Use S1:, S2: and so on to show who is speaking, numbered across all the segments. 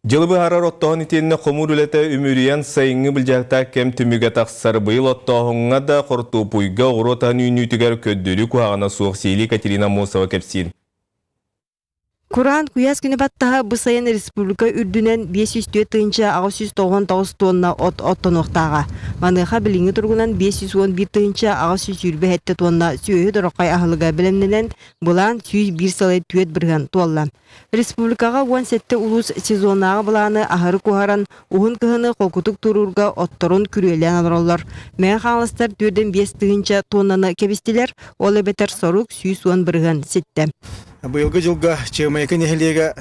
S1: Дьылы быһаарар оттооһун итиэннэ хомуур үлэтэ үмүрүйэн сайыҥҥы былдьаһыктаах кэм түмүгэ тахсар. Быйыл оттооһуҥҥа да, хортуоппуйга, оҕуруот аһын үүнүүтүгэр көрдөрүү куһаҕана суох сиһилии Катерина Аммосова кэпсиир.
S2: Кураан куйаас күнү баттаһа бу сайын республика үрдүнэн 504 899 тонна от оттонуохтааҕа. Маныаха билиҥҥи туругунан 511 827 тонна сүөһү дороххой аһылыга бэлэмнэнэн, былаан 101 сылай 4% туолла. Республикаҕа 17 улуус сезоннааҕы былааны аһары куоһаран, уһун кыһыны холкутук туруурга отторун күрүөлээн олороллор. Мэҥэ Хаҥаластар 4-5 тыһыынча тоннаны кэбистилэр, ол эбэтэр сорук 110% ситтэ.
S3: Быйылгы дьылга Чыамайыкы нэһилиэгэ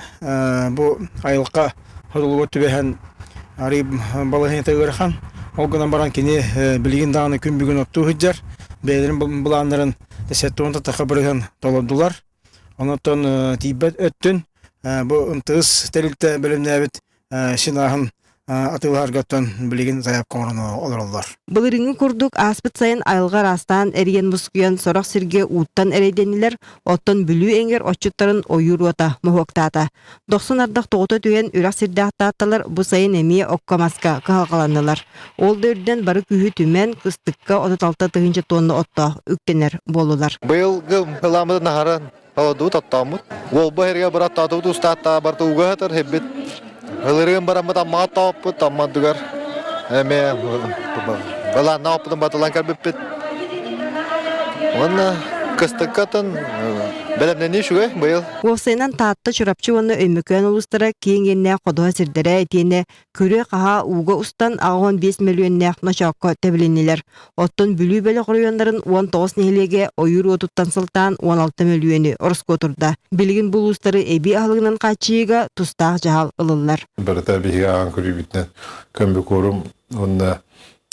S3: бу айылҕа содулугар түбэһэн арый балаһыанньата ыарахан. Ол гынан баран кини билигин даҕаны күн бүгүн оттуу сылдьар. Бэйэлэрин былааннарын 70 бырыһын толордулар. Онон тиийбэт өттүн бу МТС тэрилтэ бэлэмнээбит син ааһын атыылаһаргаттан билигин заявка оҥорон олороллор.
S2: Былырыыҥҥы курдук ааспыт сайын айылҕа араастаан эрийэн мускуйан сорох сиргэ ууттан эрэйдэннилэр, оттон Бүлүү эҥэр отчуттарын ойуур уота моһуоктаата. Дохсун ардах тоҕута түһэн үрэх сирдээх таатталар бу сайын эмиэ окко-маска кыһалҕаланнылар. Ол да үрдүнэн бары күүһү түмэн, кыстыкка 36 тыһыынча тонна оттоох үктэнэр буоллулар.
S4: Быйылгы ыламмытын аһаран холодубут оттооммут. Уолба иһэргэ быраттаатыбыт устааттаа барыта ууга сытар иһиппит. Ылырыын бараммыт аммаҕа тооппут, аммадыгар эмиэ былааннаах оппутун батылан кэлбиппит. Уонна кыстыккатын бэлэмнэнии үчүгэй быйыл.
S2: Уопсайынан Таатта, Чурапчы уонна Өймөкөөн улуустара киэҥ иэннээх ходуһа сирдэрэ итиэннэ күрүө-хаһаа ууга устан 85 мөлүйүөннээх ночоокко тэбилиннилэр. Оттон Бүлүү бөлөх оройуоннарын 19 нэһилиэгэ ойуур уотуттан сылтаан 16 мөлүйүөнү ороскуотурда. Билигин бу улуустары эбии аһылыгынан хааччыйыыга тустаах дьаһал ылыллар.
S5: Барыта биһиги ааҕан көрүүбүтүнэн көмбүкуорум уонна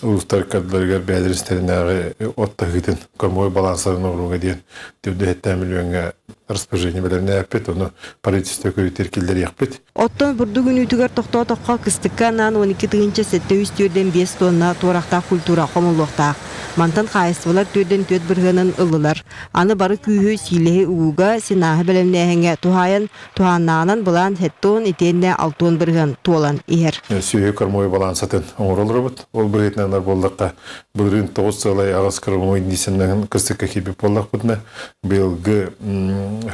S5: улуустар кадрларыгар бэйэлэрин от таһыытын кормовой балансарын оҥорууга диэн 407 миллиоҥҥа распоряжение бэлэмнээппит, ону правительство көрүүтүгэр киллэриэхпит.
S2: Оттон бурдук үүнүүтүгэр тохтоотоххо, кыстыкка анаан 12 745 тонна туорахтаах культура хомуллуохтаах. Мантан хаһаайыстыбалар 4-4 бырыһыанын ыллылар. Аны бары күүһү сиилэһи угууга, сенааһы бэлэмнээһиҥҥэ туһаайан, туһааннааҕынан былаан хеттон итиэннэ алтуон бырыһыан туолан иһэр.
S5: Сүөһү кормовой балансатын оҥоролоробут. Ол быһыытынан буоллахха, былырыын 9,8 кормовой единицанан кыстыкка киирбит буоллахпытына, быйылгы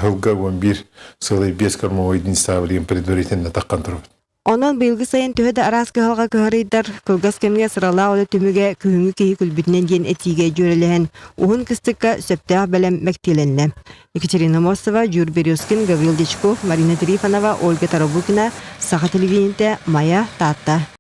S5: сылга 11 сыалай 5 кормовой единицаҕа билигин предварительно таххан турабыт.
S2: Онон быйылгы сайын төһө да араас кыһалҕа кыһарыйдар, кылгас кэмҥэ сыралаах үлэ түмүгэ күһүҥҥү киһи күлбүтүнэн диэн этиигэ дьүөрэлэһэн, уһун кыстыкка сөптөөх бэлэм мэктиэлэннэ. Екатерина Мостова, Дьур Березкин, Гаврил Дьячков, Марина Трифонова, Ольга Тарабукина, Саха телевидениетэ, Майа, Таатта.